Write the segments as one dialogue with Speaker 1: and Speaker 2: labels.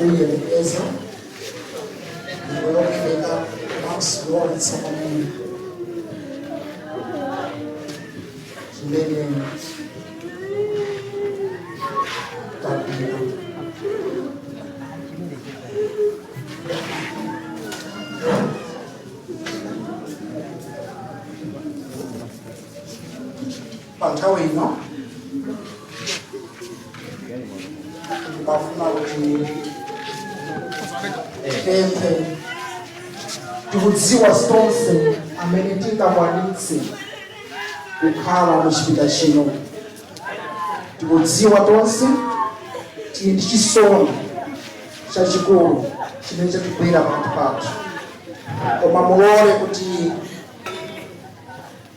Speaker 1: Tikuyiyembekeza nyengo yopereka komanso yowalitsa kwambiri chimene tagwira. Pa nthawi ino ndimafuna kuti tipemphe. Tikudziwa tonse amene tingakwanitse kukhala muchipinda chino, tikudziwa tonse tili ndi chisoni chachikulu chimene chatigwera pakati pathu, koma mulole kuti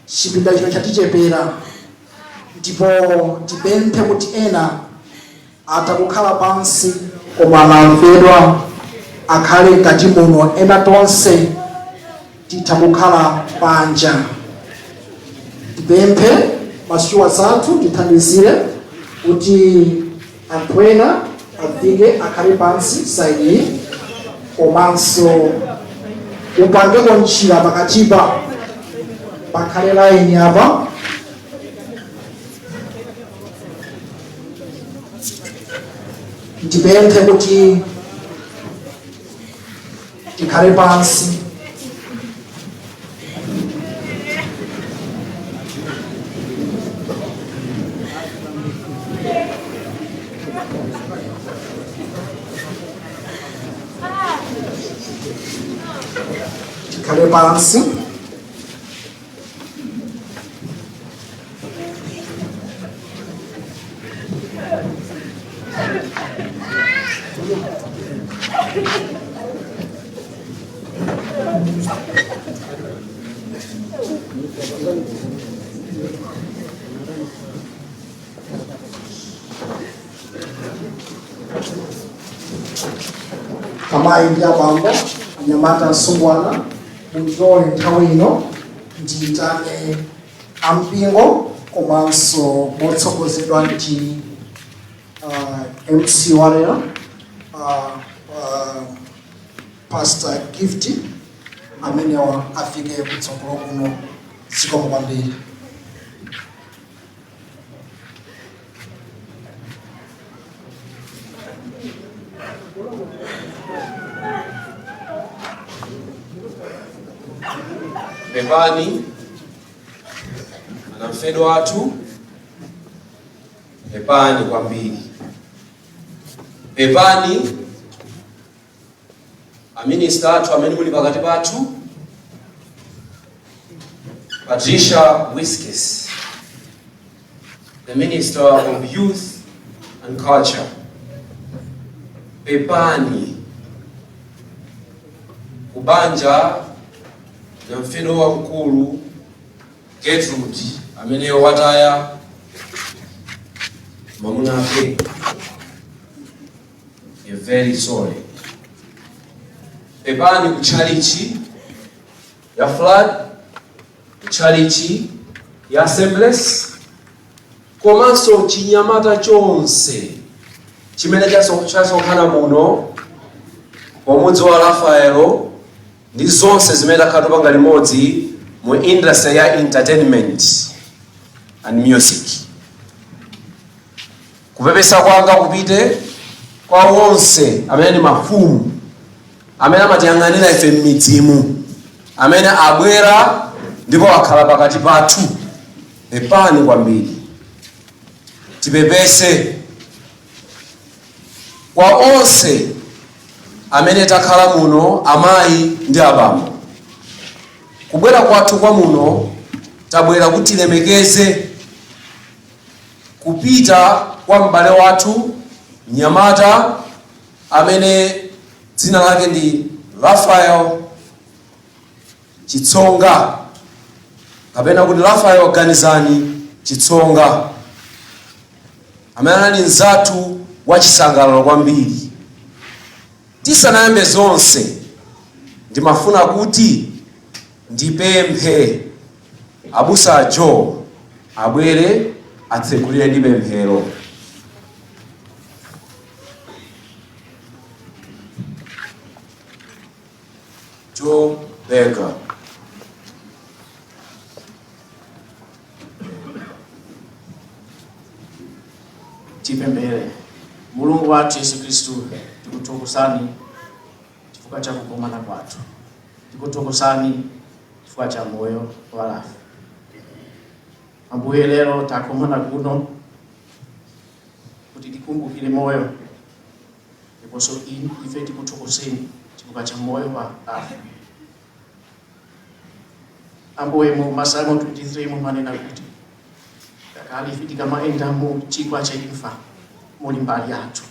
Speaker 1: chipinda chino chatichepera ndipo tipemphe kuti ena atha kukhala pansi koma anamfedwa akhale mkati muno, ena tonse titha kukhala panja. Tipemphe ma stewards athu tithandizire kuti anthu ena afike akhale pansi side iyi, komanso upangeko njira pakatipa, pakhale line apa. Ndipemphe kuti tikhale pansi. Tikhale pansi. Amayi ndi abambo, anyamata, asungwana, mundilole nthawi ino ndiyitane ampingo komanso motsogozedwa ndi MC walero, Pastor Gift, amenewa afike kutsogolo kuno. Zikomo kwambiri.
Speaker 2: Pepani anamfedwa athu, pepani kwambiri, pepani a minister athu amene muli pakati pathu, Patricia Wiskes, the Minister of Youth and Culture, pepani kubanja namfedwa wamkulu Gertrude amene wataya mwamuna ake. We're very sorry. Pepani ku tchalichi ya Flood, ku tchalichi ya Assemblies, komanso chinyamata chonse chimene chasonkhana muno pomudzi wa Rafaelo ndi zonse zimene takhala tupanga limodzi mu industry ya entertainment and music. Kupepesa kwanga kupite kwa onse amene ndi mafumu amene amatiyang'anira ife m'midzimu, amene abwera ndipo akhala pakati pathu. Pepani kwambiri. Tipepese kwa onse amene takhala muno, amayi ndi abambo. Kubwera kwathu kwa muno, tabwera kuti tilemekeze kupita kwa m'bale wathu mnyamata amene dzina lake ndi Rafael Chitsonga, kapena kuti Rafael Ganizani Chitsonga, amene anali mnzathu wachisangalalo kwambiri. Tisanayambe zonse, ndimafuna kuti ndipemphe Abusa Joe abwere atsekulire ndi pemphero. Berger.
Speaker 3: Tipemphere. Mulungu wathu Yesu Khristu, tikuthokozani chifukwa cha kukomana kwathu, tikuthokozani chifukwa cha moyo walafu. Ambuye, lero takomana kuno kuti tikumbukire moyo, ndiponso ife tikuthokozeni chifukwa cha moyo wa lafu. Ambuye, mu Masalmo 23 mumanena kuti ngakhale ife tikamayenda mu chigwa cha imfa, muli mbali yathu.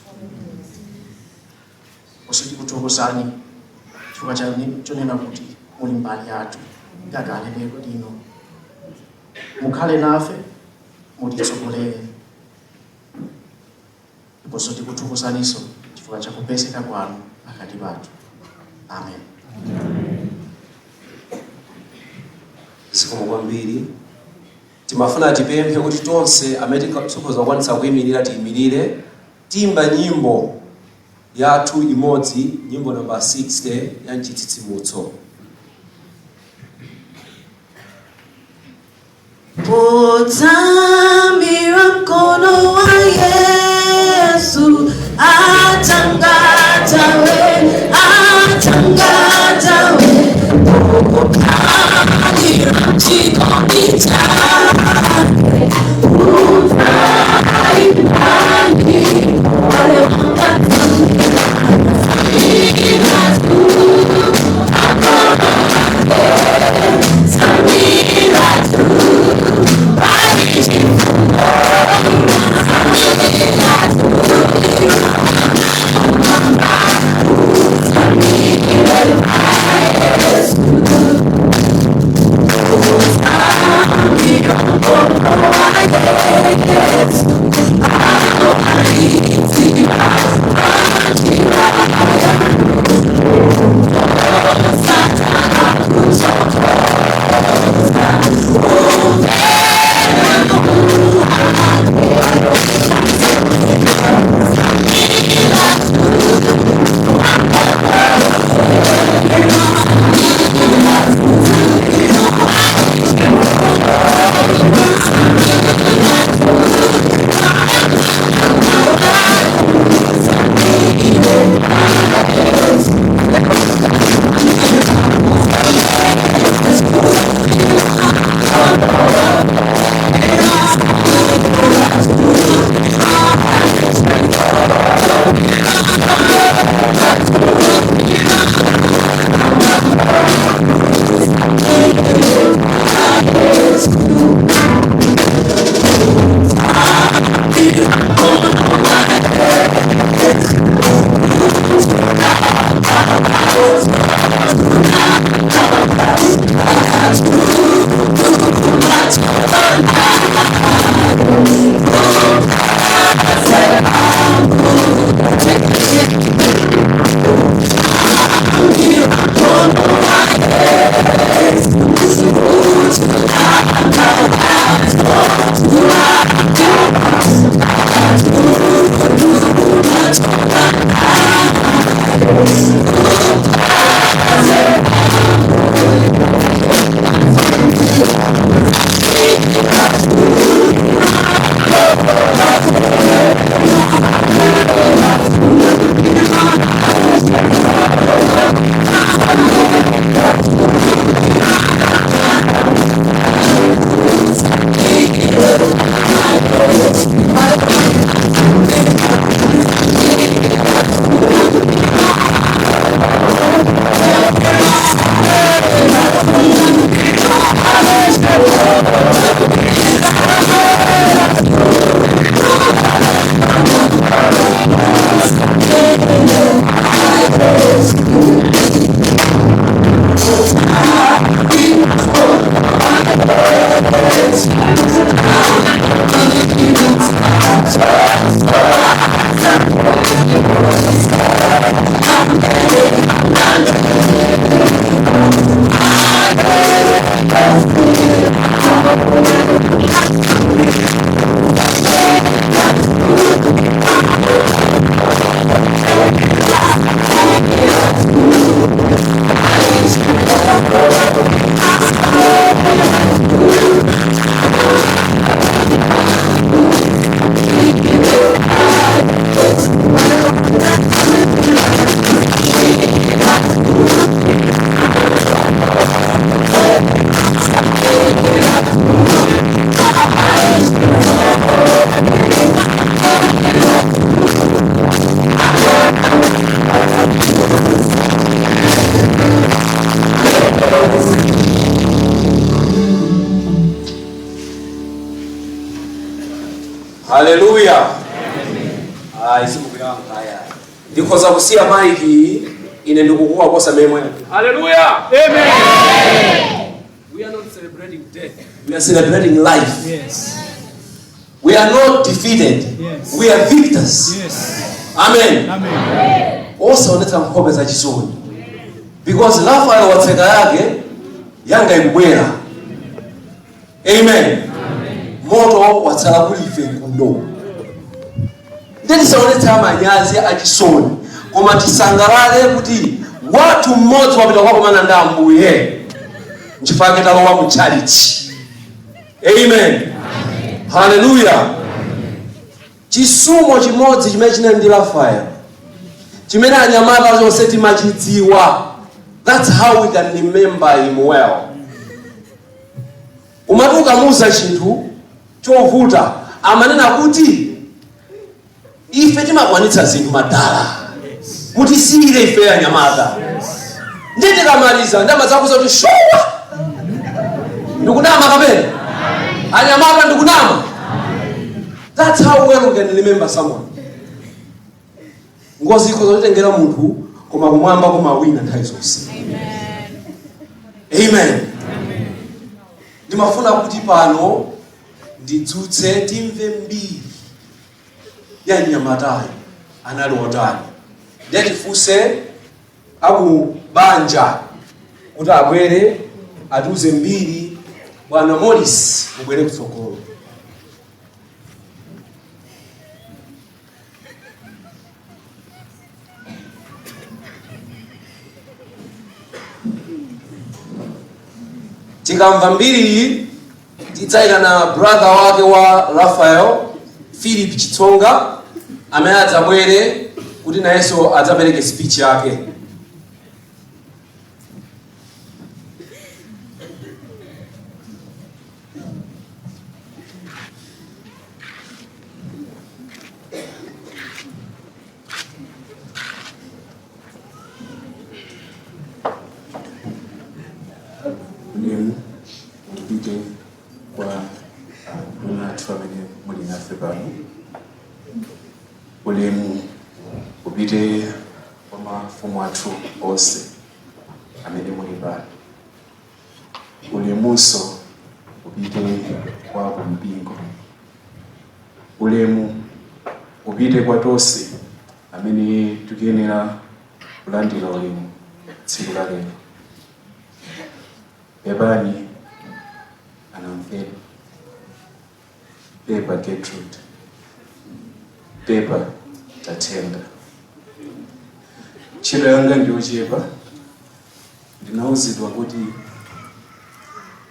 Speaker 3: Ndiponso tikuthokozani chifukwa cha chonena kuti muli mbali yathu ngakhale lero lino. Mukhale nafe, mutitsogolere. Ndiponso tikuthokozaninso chifukwa cha kupezeka kwanu pakati pathu. Amen.
Speaker 2: Zikomo kwambiri. Timafuna tipemphe kuti tonse amene tikhoza kukwanitsa kuyimirira tiyimirire. Timba nyimbo yathu imodzi, nyimbo namba 60 ya mchitsitsimutso.
Speaker 4: Potsamira mkono wa Yesu, atangatawe, atangatawe, pokalira chikondi chake, utaimani wale wangatsamira tu, samira tu.
Speaker 2: Ayi, sikukuyankha aya. Ndikhoza kusiya maiki ine ndikukuwa kosa memwe.
Speaker 5: Hallelujah. Amen. We are not celebrating death.
Speaker 2: We are celebrating life.
Speaker 6: Yes.
Speaker 2: We are not defeated.
Speaker 6: Yes.
Speaker 2: We are victors.
Speaker 6: Yes.
Speaker 2: Amen.
Speaker 6: Amen.
Speaker 2: Osaonetsa nkhope zachisoni because Rafael watseka yake, yanga ikubwera. Amen. Moto watsala kulife kuno, ndiye tisaonetsa manyazi achisoni, koma tisangalale kuti wathu mmodzi wapita kwakumana ndi Ambuye. Nchifukwa talowa mu chalichi. Amen, haleluya. Chisumo chimodzi chimene chinali ndi Rafael, chimene anyamata zonse timachidziwa, that's how we can remember him well. Umati ukamuuza chinthu chovuta, amanena kuti, "Ife timakwanitsa zinthu madala, mutisiyire ife anyamata." Ndi tikamaliza ndamazakuza kuti showa. Ndikunama kapena, anyamata? Ndikunama? That's how well we can remember someone. Ngozi ikhoza kutengera munthu, koma kumwamba kumawina nthawi zonse. Amen. Ndimafuna kuti pano ndidzutse, timve mbiri ya mnyamatayo, anali otani. Ndiye tifunse aku banja kuti abwere atiuze mbiri. Bwana Morris, mubwere kutsogolo. Tikamva mbiri, tidzayitana brother wake wa Rafael, Philip Chitsonga, amene adzabwere kuti nayenso adzapereke speech yake.
Speaker 7: Ulemu upite kwa dona athu amene muli nafe pano. Ulemu upite kwa mafumu athu onse amene muli pano. Ulemunso upite kwa kumpingo. Ulemu upite kwa tonse amene tikuyenera kulandira ulemu tsiku la lero. Pepani anamvera, pepa Gertrude, pepa Tatenda. Ntchito yanga ndiyochepa. Ndinauzidwa kuti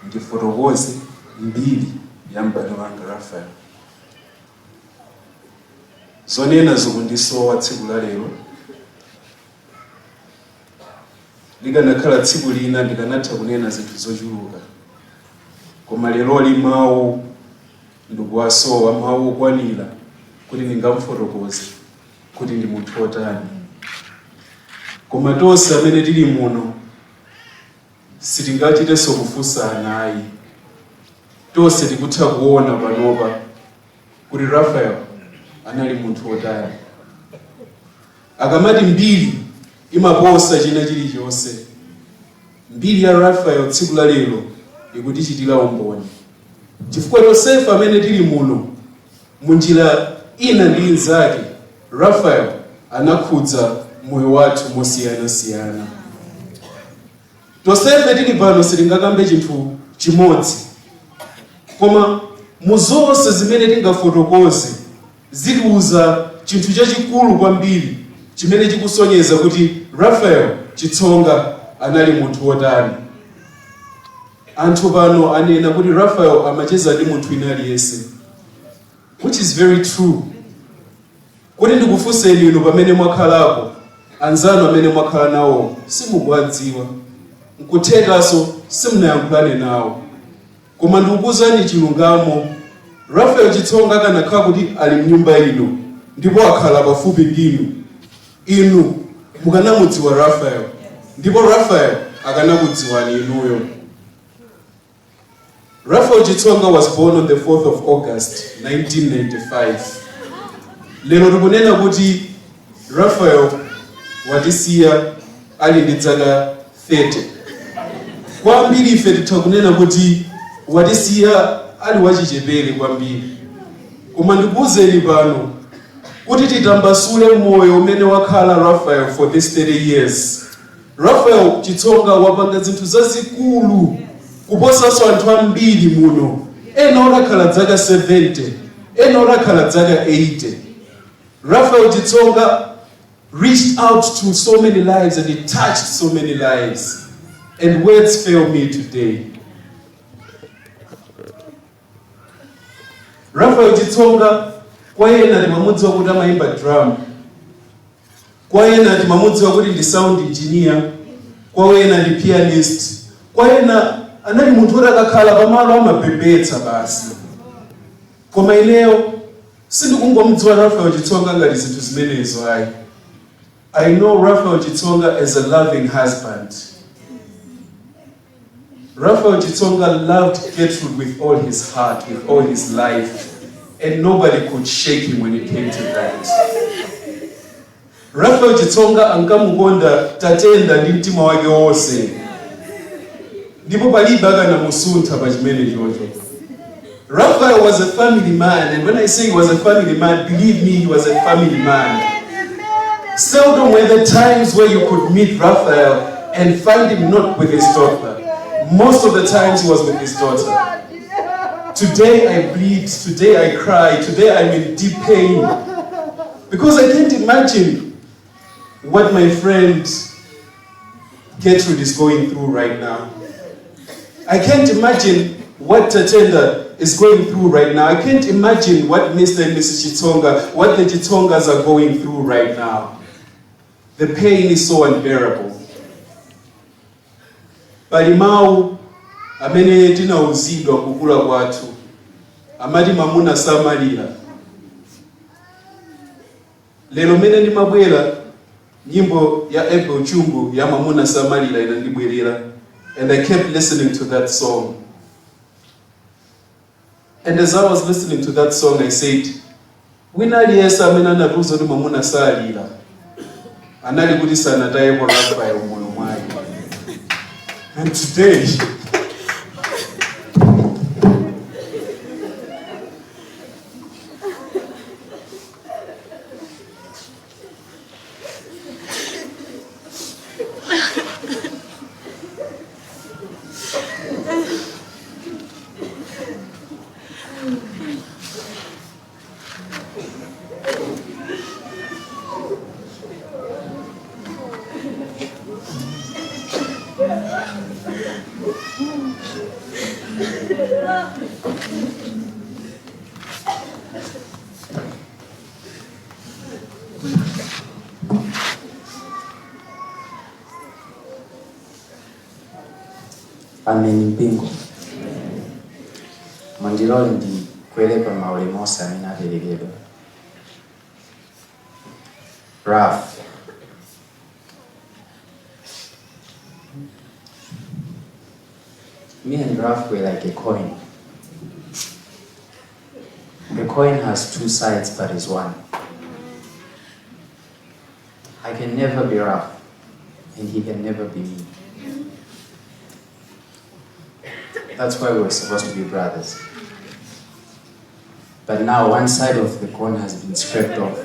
Speaker 7: ndifotokoze mbiri ya m'bale wanga Rafael. Zonena zikundisowa tsiku la lero. Likanakhala tsiku lina, ndikanatha kunena zinthu zochuluka, koma leroli mawu ndikuwasowa, mawu okwanira kuti ndingamfotokoze kuti ndi munthu wotani. Koma tonse amene tili muno sitingachitenso kufunsana ayi. Tonse tikutha kuona panopa kuti Rafael anali munthu wotani. Akamati mbiri imaposa china chilichonse, mbiri ya Rafael tsiku la lero ikutichitira umboni, chifukwa tonsefe amene tili muno, munjira ina ndi inzake, Rafael anakhudza moyo wathu mosiyanasiyana. Tonsefe tili pano sitingakambe chinthu chimodzi, koma mu zonse zimene tingafotokoze zitiuza chinthu chachikulu kwambiri chimene chikusonyeza kuti Rafael Chitsonga anali munthu wotani. Anthu pano anena kuti Rafael amacheza ndi munthu wina aliyense, which is very true. Kuti ndikufunseni inu, pamene mwakhalapo, anzanu amene mwakhala nawo simukuwadziwa, nkuthekanso simunayankhulane nawo, koma ndikukuwuzani chilungamo, Rafael Chitsonga akanakhala kuti ali mnyumba ino ndipo akhala pafupi ndinu, inu mukanamudziwa Rafael ndipo Rafael akanakudziwani inuyo. Rafael Chitsonga was born on the 4th of August 1995. Lero tikunena kuti Raphael watisiya ali ndi zaka 30. Kwambiri ife titha kunena kuti watisiya ali wachichepere kwambiri, koma ndikuwuzeni pano kuti titambasule moyo umene wakhala Raphael for this 30 years, Raphael Chitsonga wapanga zinthu zazikulu kuposanso anthu ambiri muno, ena otakhala zaka 70, ena otakhala zaka 80. Raphael Chitsonga reached out to so many lives and he touched so many lives, and words fail me today. Raphael Chitsonga, kwa ena timamudziwa kuti amayimba drum, kwa ena timamudziwa kuti ndi sound engineer, kwa ena ndi pianist, kwa ena anali munthu woti akakhala pamalo amapepetsa basi. Koma ineyo sindikungomudziwa Raphael Chitsonga ngati zinthu zimenezo ayi. I know Raphael Chitsonga as a loving husband. Raphael Chitsonga loved Gertrude with all his heart, with all his life, and nobody could shake him when it came to that. Raphael Chitsonga ankamukonda Tatenda ndi mtima wake wonse, ndipo palibe akanamusuntha pa chimene chocho. Raphael was a family man, and when I say he was a family man, believe me, he was a family man. Seldom were the times where you could meet Raphael and find him not with his daughter. Most of the times he was with his daughter. Today I bleed, today I cry, today I'm in deep pain, because I can't imagine what my friend Gertrude is going through right now. I can't imagine what Tatenda is going through right now. I can't imagine what Mr. and Mrs. Chitsonga, what the Chitsongas are going through right now. The pain is so unbearable. Pali mawu amene tinauzidwa kukula kwathu, amati mamuna samalira. Lero mene ndimabwera, nyimbo ya Abel Chungu ya "Mamuna Samalira" inandibwerera, and I kept listening to that song, and as I was listening to that song, I said, wina aliyense amene anatiuza kuti mamuna salira anali kuti sanatayeko Raphael moyo mwake. And today
Speaker 6: Ameni mpingo. Mandilole ndikwere pa maulemu onse amene aperekedwa. Ralph, me and Ralph were like a coin. The coin has two sides but is one. I can never be Ralph and he can never be me. That's why we're supposed to be brothers. But now one side of the coin has been scraped off.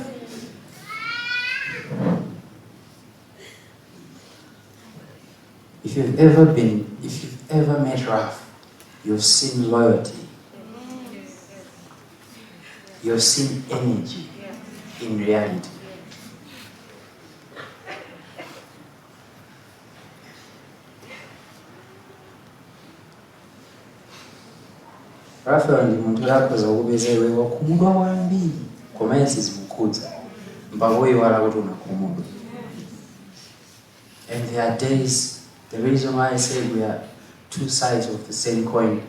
Speaker 6: If you've ever met Ralph, you've seen loyalty. You've seen energy in reality. Raphael ndi munthu akhoza kukupeza iwe wakhumudwa kwambiri, koma iye sizimukhudza mpaka uyiwala kuti unakhumudwa. And there are days, the reason why I say we are two sides of the same coin,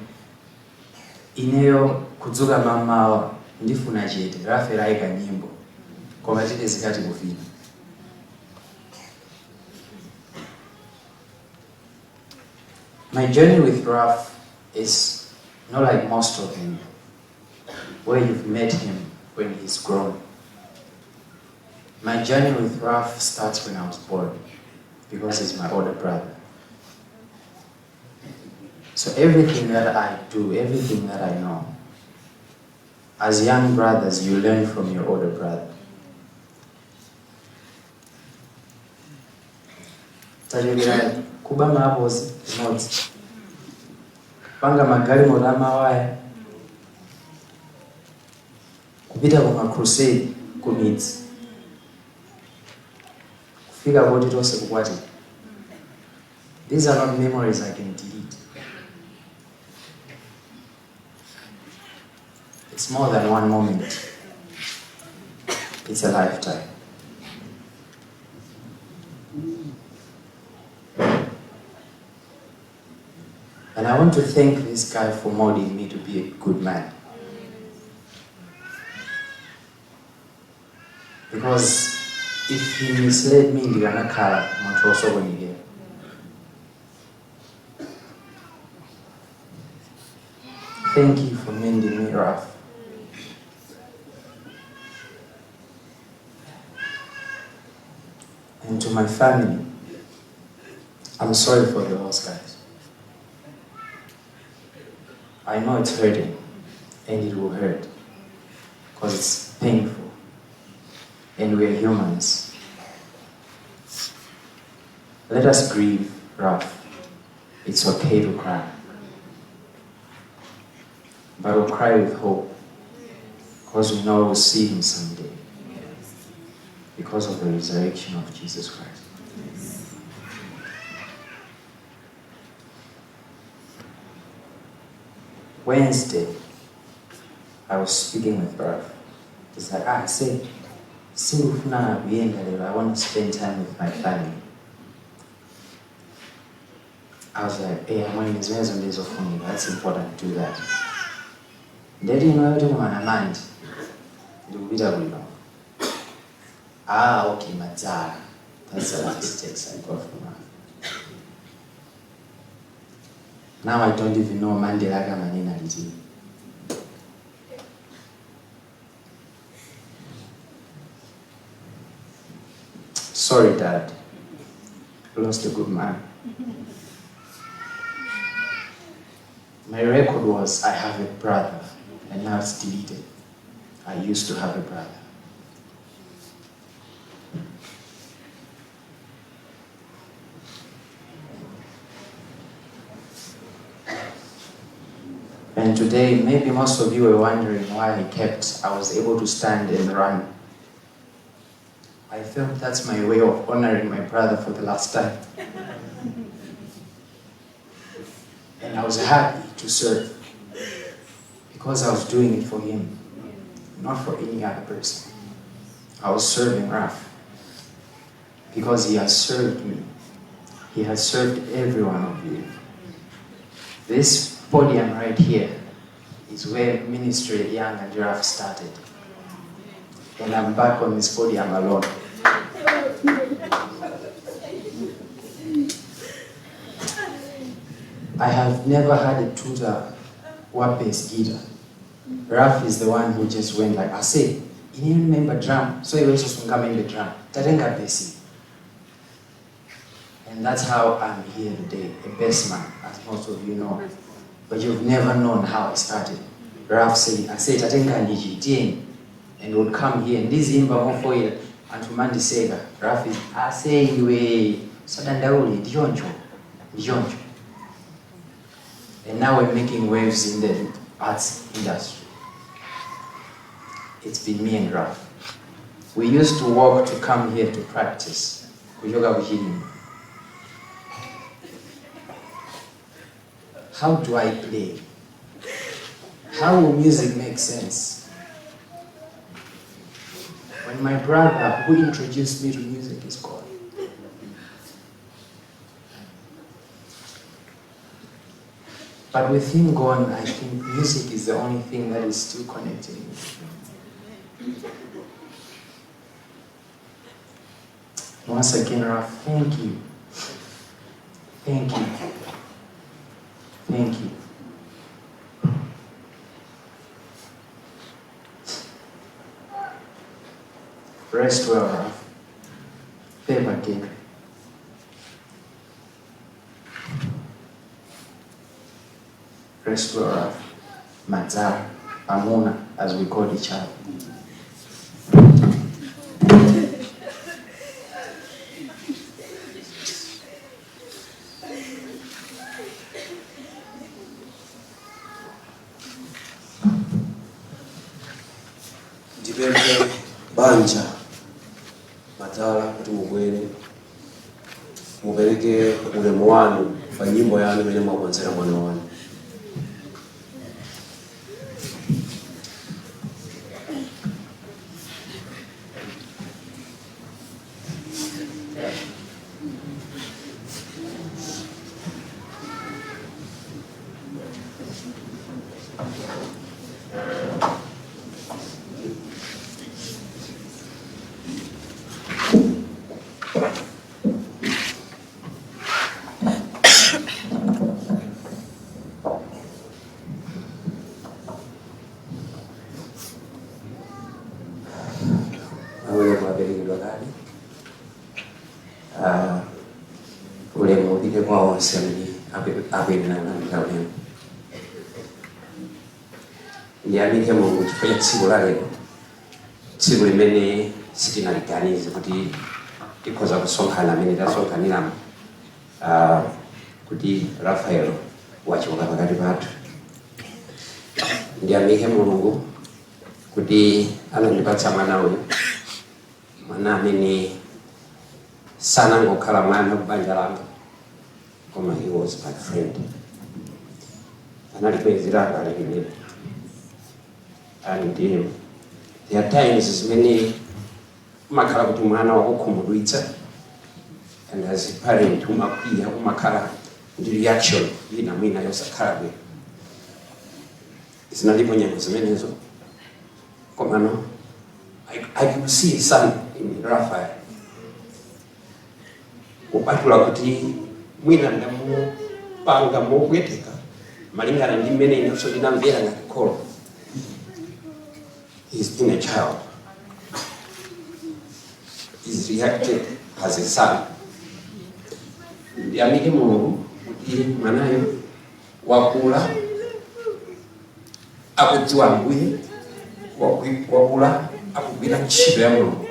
Speaker 6: ineyo kudzuka mamawa ndifuna chete, Raphael ayika nyimbo, koma tite zikati kuvina. My journey with Ralph is not like most of you, where you've met him when he's grown. My journey with Raf starts when I was born, because he's my older brother. So everything that I do, everything that I know, as young brothers, you learn from your older brother. Tachokera kuba maapozi limodzi, panga magalimoto amawaya, kupita kuma crusade kumidzi, kufika poti tonse kukwatira. These are not memories I can delete. It's more than one moment. It's a lifetime. And I want to thank this guy for molding me to be a good man. Because if he misled me, ndikanakhala munthu osokonekera. Thank you for mending me, Raf. And to my family, I'm sorry for the loss, guys. I know it's hurting, and it will hurt, because it's painful, and we are humans. Let us grieve, Raf. It's okay to cry. But we'll cry with hope, because we know we'll see him someday, because of the resurrection of Jesus Christ. Wednesday, I was speaking with Raf. He's like, say, sindifuna kuyenda lero, I want to spend time with my family. I was like, hey, I'm going to, that's important, do that. Ndeti inoyo tikumana mandi, ndikupita kuno. Ah, okay, madzala. That's the last text I got from her. Now I don't even know Mandela kamanena liti. Sorry, Dad. Lost a good man. My record was I have a brother, and now it's deleted. I used to have a brother. And today, maybe most of you were wondering why I was able to stand and run. I felt that's my way of honoring my brother for the last time. And I was happy to serve because I was doing it for him, not for any other person. I was serving Raf because he has served me. He has served every one of you. This podium right here is where ministry at Young and Raf started. And I'm back on this podium alone. I have never had a tutor wa bass guitar. Raf is the one who just went like, I say, you didn't remember drum, so he also remember drum. Tatenga bass. And that's how I'm here today, a bass man, as most of you know. But you've never known how I started. Raf said, I said, Tatenga niji, and would come here. And this imba mofoil and to Mandisega. Raf is, I say, you sadandauli, dioncho, dioncho. And now we're making waves in the arts industry. It's been me and Raf. We used to walk to come here to practice. How do I play? How will music make sense? When my brother who introduced me to music is gone. But with him gone, I think music is the only thing that is still connecting me. Once again, Raf, thank you. Thank you. Thank you. Rest well, Raf. Pepa Getro. Rest well, Ralph. Madzara, Amuna, as we call each other.
Speaker 2: Ndipemphe banja Madzala kuti mubwere mupereke ulemu wanu pa nyimbo yanu imene mwakonzera mwana wanu.
Speaker 6: Ulemu aperekedwa kale. Ah, ulemu upite kwa onse amene akuyenera kulandira ulemu. Ndiyamike Mulungu chifukwa cha tsiku la lero, tsiku limene sitinaliganize kuti tikhoza kusonkhana amene tasonkhaniramo, kuti Rafael wachoka pakati pathu. Ndiyamike Mulungu kuti anandipatsa mwana uyu, mwana amene sanangokhala mwana kubanja langa, koma he was my friend, anali bwenzi langa limene. And there are times zimene umakhala kuti mwana wakukhumudwitsa, and as a parent umakwiya, umakhala ndi reaction ina mwina yosakhala bwino. Zinalipo nyengo zimenezo, komano I could see a son in Raphael, kupatula kuti mwina ndamupanga mopweteka malingana ndi mmene inenso ndinamvera ngati kholo. He's been a child, he's reacted as a son. Ndiyamike Mulungu kuti mwanayo wakula akudziwa Ambuye, wakula akugwira ntchito ya Mulungu.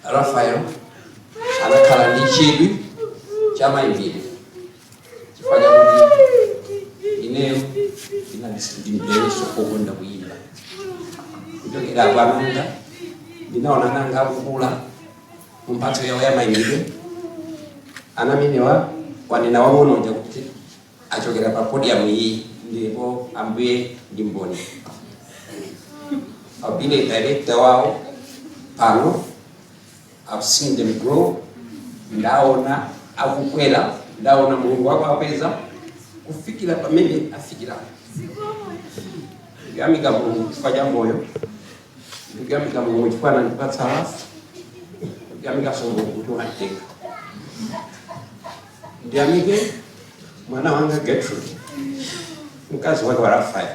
Speaker 6: Rafael anakhala ndi chidwi cha mayimbidwe chifukwa chakuti ineyo ndinandimvereso kokonda kuyimba kuchokera kwananga. Ndinaona nanga akukula mu mphatso yawo ya mayimbidwe. Anamenewa wanena wang'onoja kuti achokera pa podium iyi, ndipo Ambuye ndi mboni. I've been a director wawo pano. I've seen them grow. Ndaona akukwera, ndaona Mulungu wako apeza kufikira pamene afikira. Ndikuyamika Mulungu chifukwa cha moyo, ndikuyamika Mulungu chifukwa anandipatsa Rafa, ndikuyamikanso Mulungu kuti wanditenga. Ndiyamike mwana wanga Gertrude, mkazi wake wa Rafael.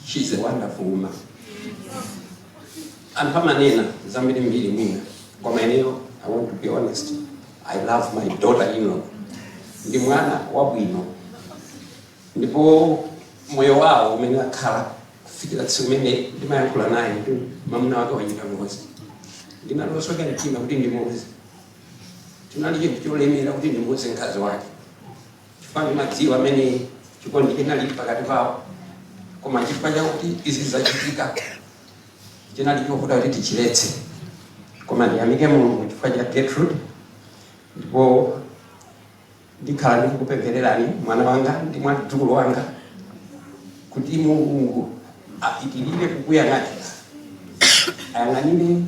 Speaker 6: She's a wonderful woman. Anthu amanena zambirimbiri mwina, koma ineyo I want to be honest, I love my daughter in law. Ndi mwana wabwino, ndipo moyo wawo umene akhala kufikira tsiku limene ndimayankhula naye ndi mwamuna wake wachita ngozi, ndinalosweka mtima kuti ndimuuze. Chinali chinthu cholemera kuti ndimuuze mkazi wake chifukwa ndimadziwa amene chikondi chinali pakati pawo, koma chifukwa chakuti izi zachitika chinali chovuta kuti tichiletse. Koma ndiyamike Mulungu chifukwa cha Gertrude, ndipo ndikhala ndikukupemphererani mwana wanga ndi mwadzukulu wanga kuti Mulungu apitirire kukuyang'anira, ayang'anire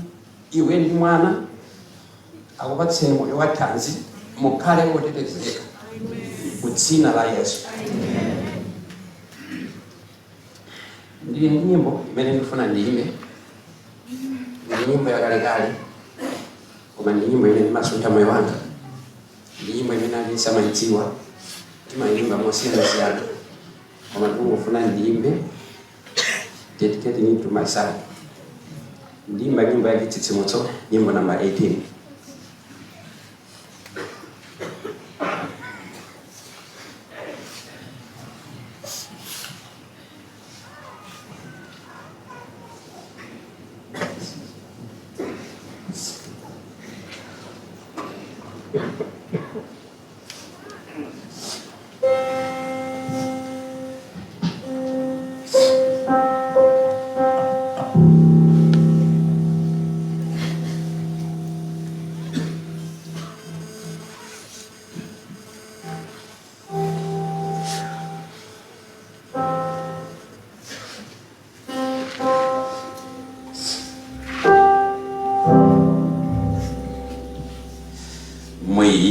Speaker 6: iwe ndi mwana, akupatseni moyo wa thanzi, mukhale wotetezeka ku dzina la Yesu. Ndili ndi nyimbo imene ndifuna ndiyimbe. Ndi nyimbo yakalekale, koma ndi nyimbo imene imasuntha moyo wanga. Ndi nyimbo imene aliyense amayidziwa, timayimba mosiyanasiyana, koma ndikungofuna ndiyimbe, dedicating it to my son.
Speaker 8: Ndimba nyimbo ya chitsitsimutso, nyimbo namba 18.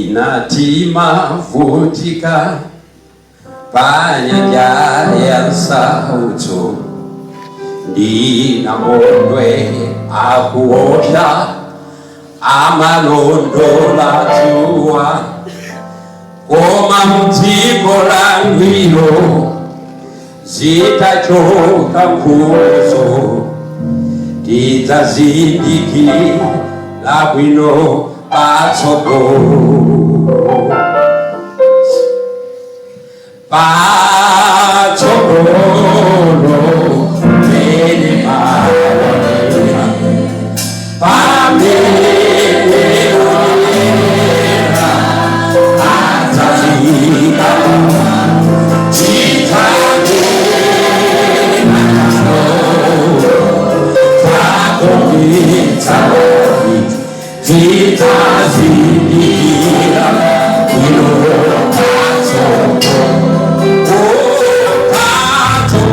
Speaker 8: Mwinatima vutika panyanja ya nsautso, ndinamondwe akuosha amalondola dzuwa, koma mdziko la ngwiro zitachoka nkhuzo, tidzazindikira bwino patsogolo, patsogolo pene maonera, pamene onera adzafika titakumitsa, titazindikira bwino patsogolo, patsogolo.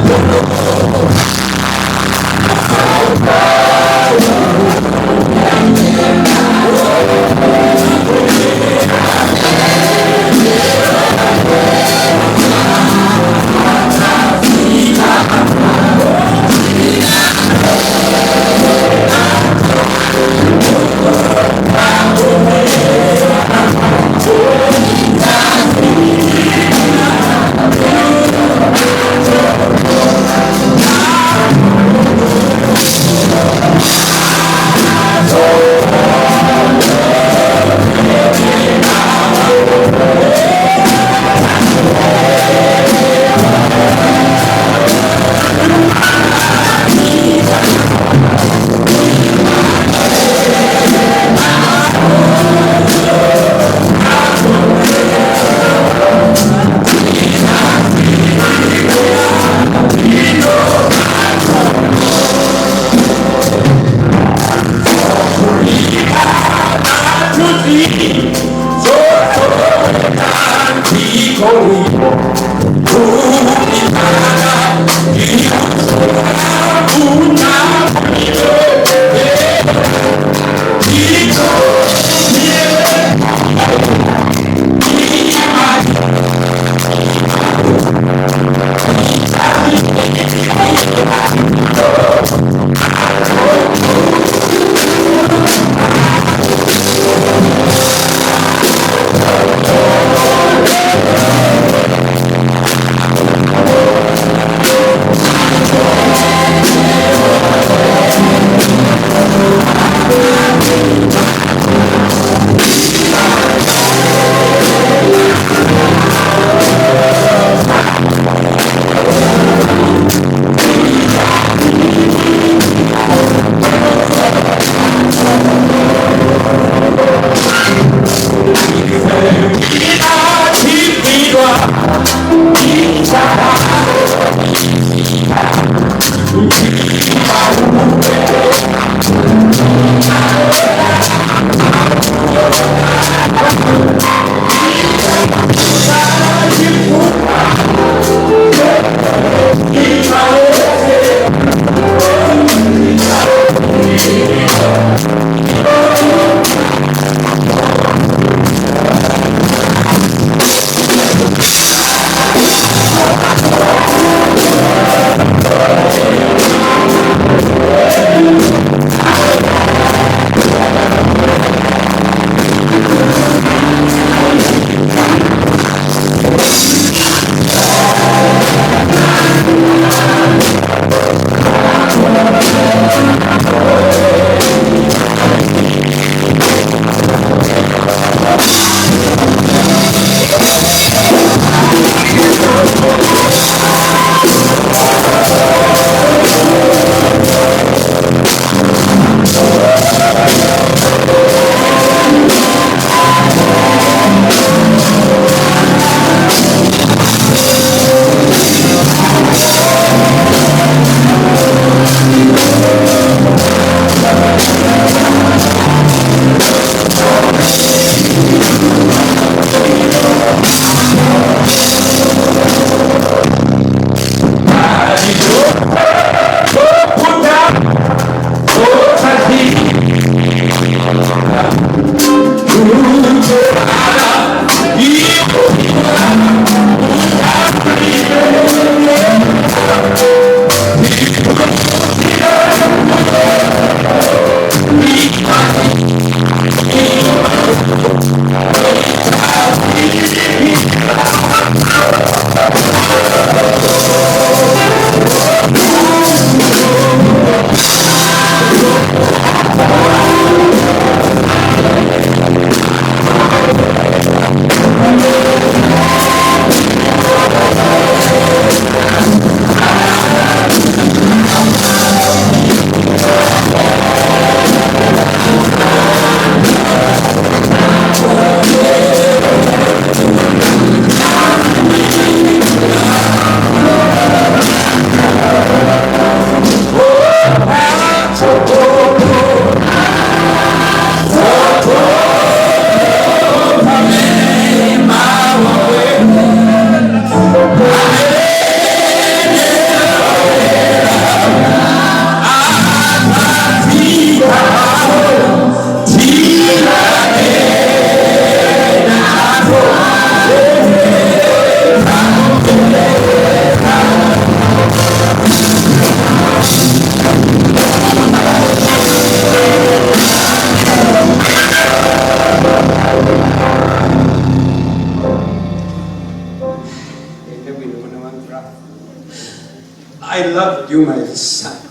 Speaker 8: loved you, my son.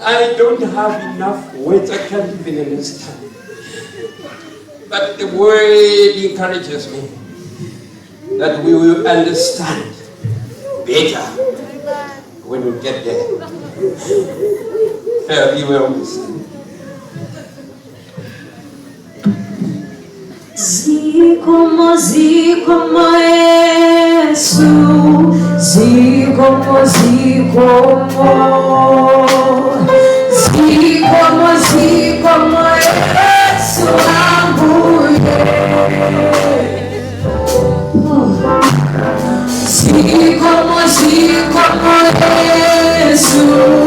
Speaker 8: I don't have enough words, I can't even understand. But the word encourages me that we will understand better when we get there. Fare thee well, my son.
Speaker 4: Zikomo, zikomo Yesu, zikomo, zikomo, zikomo, zikomo Yesu ambuye. Zikomo, zikomo Yesu.